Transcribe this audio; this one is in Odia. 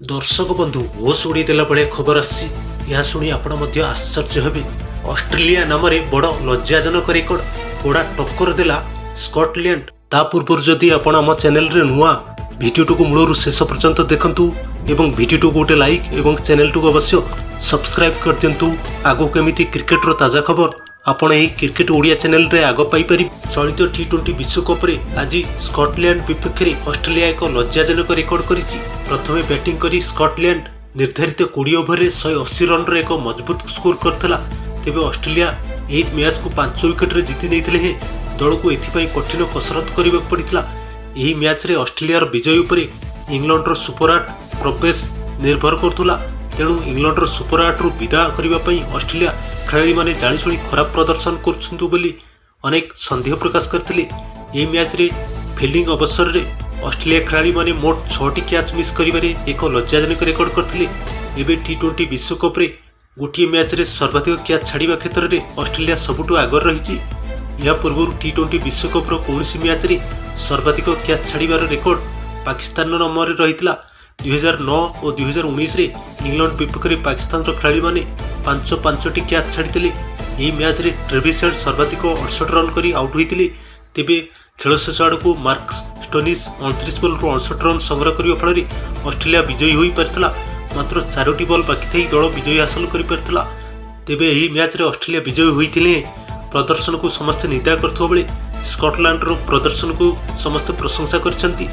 ଦର୍ଶକ ବନ୍ଧୁ, ହୋସ୍ ଉଡ଼େଇ ଦେଲା ଭଳିଆ ଖବର ଆସିଛି। ଏହା ଶୁଣି ଆପଣ ମଧ୍ୟ ଆଶ୍ଚର୍ଯ୍ୟ ହେବେ। ଅଷ୍ଟ୍ରେଲିଆ ନାମରେ ବଡ଼ ଲଜ୍ଜାଜନକ ରେକର୍ଡ, କଡ଼ା ଟକ୍କର ଦେଲା ସ୍କଟଲ୍ୟାଣ୍ଡ। ତା ପୂର୍ବରୁ ଯଦି ଆପଣ ଆମ ଚ୍ୟାନେଲରେ ନୂଆ, ଭିଡ଼ିଓଟିକୁ ମୂଳରୁ ଶେଷ ପର୍ଯ୍ୟନ୍ତ ଦେଖନ୍ତୁ ଏବଂ ଭିଡ଼ିଓଟିକୁ ଗୋଟେ ଲାଇକ୍ ଏବଂ ଚ୍ୟାନେଲଟିକୁ ଅବଶ୍ୟ ସବସ୍କ୍ରାଇବ୍ କରିଦିଅନ୍ତୁ। ଆଗକୁ ଏମିତି କ୍ରିକେଟର ତାଜା ଖବର ଆପଣ ଏହି କ୍ରିକେଟ ଓଡ଼ିଆ ଚ୍ୟାନେଲରେ ଆଗ ପାଇପାରିବେ। ଚଳିତ ଟି-20 ବିଶ୍ୱକପରେ ଆଜି ସ୍କଟଲ୍ୟାଣ୍ଡ ବିପକ୍ଷରେ ଅଷ୍ଟ୍ରେଲିଆ ଏକ ଲଜ୍ଜାଜନକ ରେକର୍ଡ କରିଛି। ପ୍ରଥମେ ବ୍ୟାଟିଂ କରି ସ୍କଟଲ୍ୟାଣ୍ଡ ନିର୍ଦ୍ଧାରିତ 20 ଓଭରରେ 180 ରନର ଏକ ମଜବୁତ ସ୍କୋର କରିଥିଲା। ତେବେ ଅଷ୍ଟ୍ରେଲିଆ ଏହି ମ୍ୟାଚ୍କୁ 5 ୱିକେଟରେ ଜିତି ନେଇଥିଲେ ହେଁ ଦଳକୁ ଏଥିପାଇଁ କଠିନ କସରତ କରିବାକୁ ପଡ଼ିଥିଲା। ଏହି ମ୍ୟାଚ୍ରେ ଅଷ୍ଟ୍ରେଲିଆର ବିଜୟ ଉପରେ ଇଂଲଣ୍ଡର ସୁପର ଆଠ ପ୍ରବେଶ ନିର୍ଭର କରୁଥିଲା। ତେଣୁ ଇଂଲଣ୍ଡର ସୁପର ଆଠରୁ ବିଦା କରିବା ପାଇଁ ଅଷ୍ଟ୍ରେଲିଆ ଖେଳାଳିମାନେ ଜାଣିଶୁଣି ଖରାପ ପ୍ରଦର୍ଶନ କରୁଛନ୍ତି ବୋଲି ଅନେକ ସନ୍ଦେହ ପ୍ରକାଶ କରିଥିଲେ। ଏହି ମ୍ୟାଚ୍ରେ ଫିଲ୍ଡିଂ ଅବସରରେ ଅଷ୍ଟ୍ରେଲିଆ ଖେଳାଳିମାନେ ମୋଟ ଛଅଟି କ୍ୟାଚ୍ ମିସ୍ କରିବାରେ ଏକ ଲଜ୍ଜାଜନକ ରେକର୍ଡ କରିଥିଲେ। ଏବେ ଟି-20 ବିଶ୍ୱକପରେ ଗୋଟିଏ ମ୍ୟାଚ୍ରେ ସର୍ବାଧିକ କ୍ୟାଚ୍ ଛାଡ଼ିବା କ୍ଷେତ୍ରରେ ଅଷ୍ଟ୍ରେଲିଆ ସବୁଠୁ ଆଗରେ ରହିଛି। ଏହା ପୂର୍ବରୁ ଟି-20 ବିଶ୍ୱକପର କୌଣସି ମ୍ୟାଚ୍ରେ ସର୍ବାଧିକ କ୍ୟାଚ୍ ଛାଡ଼ିବାର ରେକର୍ଡ ପାକିସ୍ତାନର ନାମରେ ରହିଥିଲା। 2009 ଓ 2019ରେ ଇଂଲଣ୍ଡ ବିପକ୍ଷରେ ପାକିସ୍ତାନର ଖେଳାଳିମାନେ ପାଞ୍ଚ ପାଞ୍ଚଟି କ୍ୟାଚ୍ ଛାଡ଼ିଥିଲେ। ଏହି ମ୍ୟାଚ୍ରେ ଟ୍ରେଭିସ୍ ହେଡ୍ ସର୍ବାଧିକ 68 ରନ୍ କରି ଆଉଟ୍ ହୋଇଥିଲେ। ତେବେ ଖେଳ ଶେଷ ଆଡ଼କୁ ମାର୍କସ୍ ଷ୍ଟୋନିସ୍ 29 ବଲ୍ରୁ 59 ରନ୍ ସଂଗ୍ରହ କରିବା ଫଳରେ ଅଷ୍ଟ୍ରେଲିଆ ବିଜୟୀ ହୋଇପାରିଥିଲା। ମାତ୍ର ଚାରୋଟି ବଲ୍ ବାକି ଥାଇ ଦଳ ବିଜୟ ହାସଲ କରିପାରିଥିଲା। ତେବେ ଏହି ମ୍ୟାଚ୍ରେ ଅଷ୍ଟ୍ରେଲିଆ ବିଜୟୀ ହୋଇଥିଲେ ହେଁ ପ୍ରଦର୍ଶନକୁ ସମସ୍ତେ ନିନ୍ଦା କରୁଥିବା ବେଳେ ସ୍କଟଲ୍ୟାଣ୍ଡର ପ୍ରଦର୍ଶନକୁ ସମସ୍ତେ ପ୍ରଶଂସା କରିଛନ୍ତି।